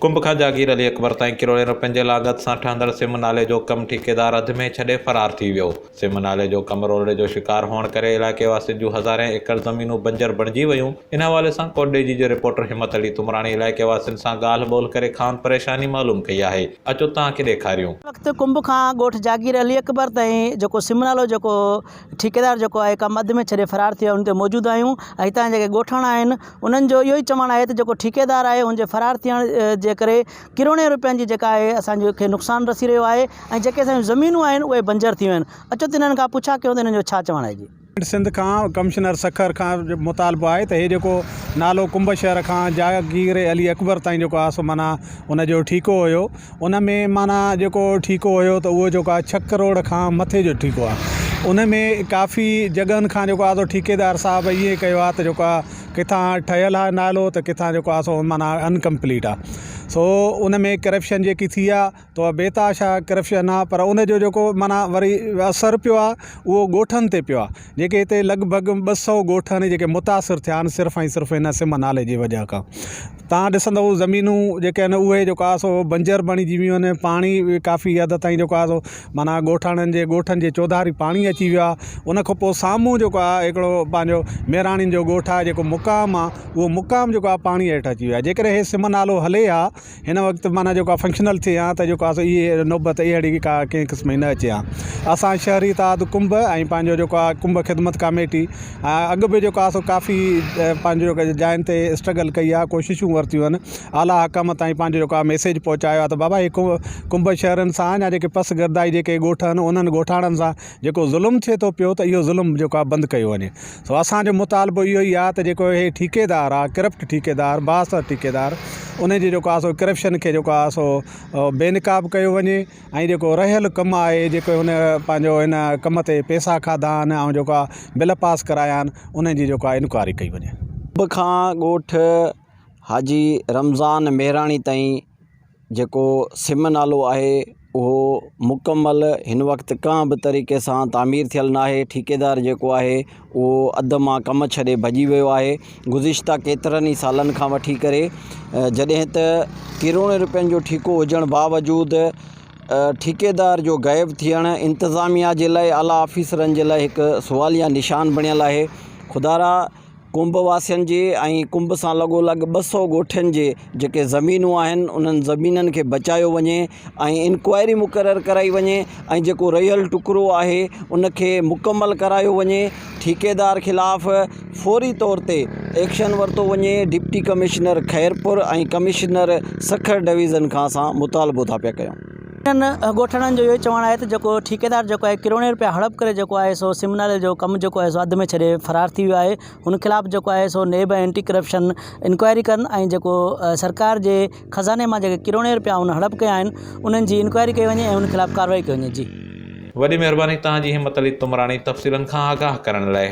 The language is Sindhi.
ڪنب کان جاگير علي اڪبر تائين ڪروڙين رپين جي لاڳت سان ٺهندڙ سم نالي جو ڪم ٺيڪيدار اڌ ۾ ڇڏي فرار ٿي ويو. سم نالي جو ڪم رولڙي جو شڪار هئڻ ڪري علائقي واسين جون هزارين ايڪڙ زمينون بنجر بڻجي ويون. ان حوالي سان ڪوٽڏيجي جي رپورٽر همت علي تمراڻي علائقي واسين سان ڳالهه ٻولهه ڪري کانئن پريشاني معلوم ڪئي آهي. اچو توهان کي ڏيکاريون. وقت ڪنب کان ڳوٺ جاگير علي اڪبر تائين جيڪو سم نالو جيڪو ٺيڪيدار جيڪو آهي ڪم اڌ ۾ ڇڏي فرار ٿي ويو ان تي موجود آهيون ۽ هتان جا جيڪي ڳوٺاڻا آهن انهن جو اهو ئي چوڻ آهي ته جيڪو ٺيڪيدار آهي ان جي فرار ٿيڻ جي ڪري ڪروڙين روپين جي جيڪا آهي اسان کي نقصان رسي رهيو آهي ۽ جيڪي اسان جون زمينون آهن اهي بنجر ٿي ويون آهن اچو ته انهن کان پڇا ڪيون ته انهن جو ڇا چوڻ آهي جي. سنڌ کان ڪمشنر سکر کان مطالبو آهي ته هي جيڪو نالو ڪنب شهر کان جاگير علي اڪبر تائين جيڪو آهي سو معنيٰ ان جو ٺيڪو هيو ان ۾ معنيٰ جيڪو ٺيڪو هيو ته اهو جيڪو آهي ڇهه ڪروڙ کان مٿي جو ٺيڪو آهي ان ۾ ڪافي جڳهن کان جيڪو آهي سو ٺيڪيدار صاحب ائين ڪيو آهي ته جيڪو آهي ڪٿان ٺهيل آهي نالو ته ڪٿان جيڪو آهي سو معنيٰ انڪمپليٽ آهي سو ان ۾ ڪرپشن جيڪي ٿي آهي ته اها بي تحاشا ڪرپشن آهي پر ان جو جيڪو معنيٰ وري اثر پيو آهي اهو ڳوٺن تي پيو آهي جيڪي هتي لڳ ڀڳ 200 ڳوٺ آهن جيڪي متاثر ٿيا آهن صرف ۽ صرف هن سم نالي جي وجه کان توهان ڏسندؤ زمينون جيڪي آهن اهي جيڪو آهي سو بنجر بڻجي ويون آهن پاڻي به ڪافي حد تائين جيڪو آهي سو معنيٰ ڳوٺاڻن جي ڳوٺن جي چوڌاري پاڻي اچي ويو آهي ان کان پوء سامهون جيڪو آهي هڪڙو پنهنجو ميراڻين جو ڳوٺ آهي جيڪو مقام آهي اهو مقام جيڪو آهي پاڻي هيٺ اچي ويو آهي جيڪڏهن هي سم نالو هلي ها هن وقت معنيٰ جيڪو آهي فنڪشنل ٿئي ها ته جيڪو آهي سو اهي نوبت اهڙي ڪا ڪنهن قسم جي نه اچي ها اسان شهري اتحاد ڪنب ۽ پنهنجو جيڪو آهي ڪنب خدمت ڪاميٽي اڳ به جيڪو آهي سو ڪافي پنهنجو جيڪو جاين تي اسٽرگل ڪئي آهي ڪوششون ورتيون آهن اعليٰ حڪام تائين پنهنجو جيڪو آهي ميسيج پهچايو آهي ته بابا هي ڪنب شهرن سان يا جيڪي پسگردائي جيڪي ڳوٺ آهن انهن ڳوٺاڻن سان جيڪو ظلم ٿئي ٿو پيو ته اهو ظلم جيڪو آهي بند ڪيو وڃي سو اسان جو مطالبو اهو ئي آهي ته جيڪو هي ٺيڪيدار آهي ڪرپٽ ٺيڪيدار بااثر ٺيڪيدار ان جي جيڪو آهي سو ڪرپشن کي جيڪو آهي سو بي نقاب ڪيو وڃي ۽ جيڪو رهيل ڪم آهي جيڪو هن پنهنجو هن ڪم تي پئسا کاڌا آهن ۽ جيڪو آهي بل پاس ڪرايا آهن ان جي جيڪو آهي انڪوائري ڪئي وڃي. حب کان ڳوٺ حاجي رمضان مهراڻي تائين جيڪو سم نالو آهي اهو مڪمل هن وقت ڪنهن به طريقي سان تعمير ٿيل ناهي ٺيڪيدار جيڪو آهي اهو اڌ مان ڪم ڇڏي ڀڄي ويو آهي گذشته ڪيترن ئي سالن کان وٺي ڪري جڏهن ته ڪروڙين روپين جو ٺيڪو هجڻ باوجود ٺيڪيدار جو غائب ٿيڻ انتظاميا جي لاء اعليٰ آفيسرن جي لاء هڪ سواليه نشان بڻيل آهي خدارا ڪنب واسين جي ۽ ڪنب سان لڳو لڳ 200 ڳوٺن جي جيڪي زمينون آهن انهن زمينن کي بچايو وڃي ۽ انڪوائري مقرر ڪرائي وڃي ۽ جيڪو رهيل ٽڪرو آهي ان کي مڪمل ڪرايو وڃي ٺيڪيدار خلاف فوري طور تي ايڪشن ورتو وڃي deputy commissioner Khairpur ۽ commissioner Sukkur division کان اسان مطالبو ٿا پيا ڪيون. انهن ڳوٺاڻن جو اهو چوڻ آهي ته جيڪو ٺيڪيدار جيڪو آهي ڪروڙين روپيا هڙپ ڪري جيڪو آهي سو سم نالي جو ڪم جيڪو آهي سو اڌ ۾ ڇڏي فرار ٿي ويو آهي ان خلاف جيڪو آهي سو نيب ۽ اينٽي ڪرپشن انڪوائري ڪن ۽ جيڪو سرڪار جي خزاني مان جيڪي ڪروڙين روپيا هن هڙپ ڪيا آهن انهن جي انڪوائري ڪئي وڃي ۽ ان خلاف ڪارروائي ڪئي وڃي جي. وڏي مهرباني توهان جي همت علي تمراڻي تفصيلن کان آگاهه ڪرڻ لاء.